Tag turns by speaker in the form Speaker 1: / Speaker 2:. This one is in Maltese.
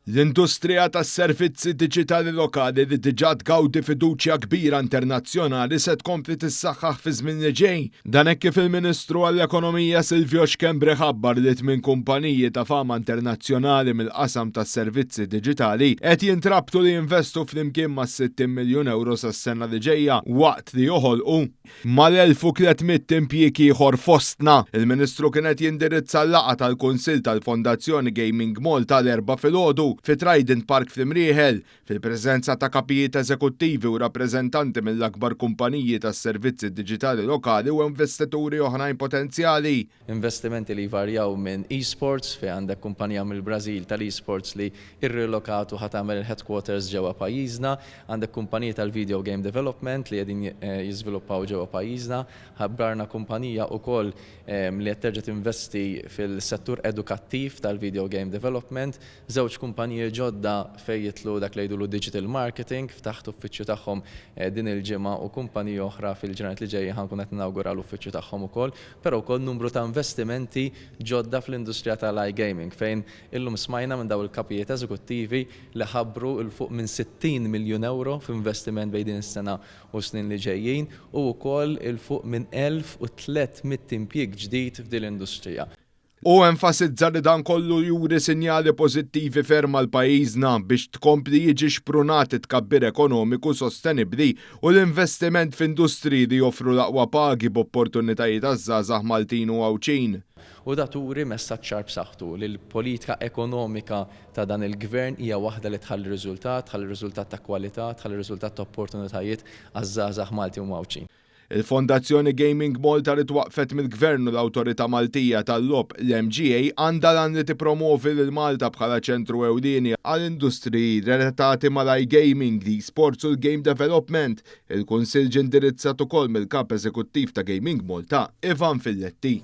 Speaker 1: L-industrija tas-servizzi diġitali lokali li diġà tgawdi fiduċja kbira internazzjonali se tkompli tissaħħaħ fiż-żmien li ġej. Dan hekk kif il-Ministru għall-Ekonomija Silvio Schembri ħabbar li tmien kumpaniji ta' fama internazzjonali mill-qasam tas-servizzi diġitali qed jintrabtu li jinvestu flimkien mas-60 miljun ewro sas-sena li ġejja waqt li joħolqu mal-1,300 impjieg ieħor fostna. Il-Ministru kien qed jindirizza l-laqgħa tal-Kunsill tal-Fondazzjoni Gaming Malta l-Erbgħa filgħodu fi Trident Park fl-Imrieħel, fil-preżenza ta' kapijiet eżekuttivi u rappreżentanti mill-akbar kumpaniji tas-servizzi diġitali lokali u investituri oħrajn potenzjali.
Speaker 2: Investimenti li jvarjaw minn eSports, fejn għandek kumpanija mill-Brażil tal-eSports li rrilokat u ħa tagħmel il-headquarters ġewwa pajjiżna, għandek kumpaniji tal-video game development li qegħdin jiżviluppaw ġewwa pajjiżna, ħabbarna kumpanija wkoll li qed terġa' tinvesti fil-settur edukattiv tal-video game development, żewġ kumpaniji ġodda fejn jidħlu dak li jgħidulu digital marketing, ftaħt uffiċċju tagħhom din il-ġimgħa u kumpaniji oħra fil-ġranet li ġejjin ħa nkun qed ninawgura l-uffiċċju tagħhom ukoll. però wkoll numru ta' investimenti ġodda fl-industrija tal-iGaming fejn illum smajna minn dawn il-kapijiet eżekuttivi li ħabbru 'l fuq minn 60 miljun ewro f'investiment bejn din is-sena u s-snin li ġejjin u wkoll 'il fuq minn 1,300 impjieg ġdid f'din l-industrija.
Speaker 1: Hu enfasizza li dan kollu juri sinjali pożittivi ferm għal pajjiżna biex tkompli jiġi xprunat it-tkabbir ekonomiku sostenibbli u l-investiment f'industriji li joffru l-aqwa pagi b'opportunitajiet għaż-żgħażagħ Maltin u Għawdxin.
Speaker 2: U da turi messaġġ ċar b'saħħtu li l-politika ekonomika ta' dan il-Gvern hija waħda li tħalli riżultat, tħalli riżultat ta' kwalità, tħalli riżultat ta' opportunitajiet għaż-żgħażagħ Maltin u Għawdxin.
Speaker 1: Il-Fondazzjoni Gaming Malta li twaqqfet mill-Gvern u l-Awtorità Maltija tal-Logħob, l-MGA, għandha l-għan li tippromwovi lil Malta bħala ċentru ewlieni għal industriji relatati mal-iGaming, l-eSports u l-game development. Il-Kunsill ġie indirizzat ukoll mill-Kap Eżekuttiv ta' Gaming Malta, Ivan Filletti.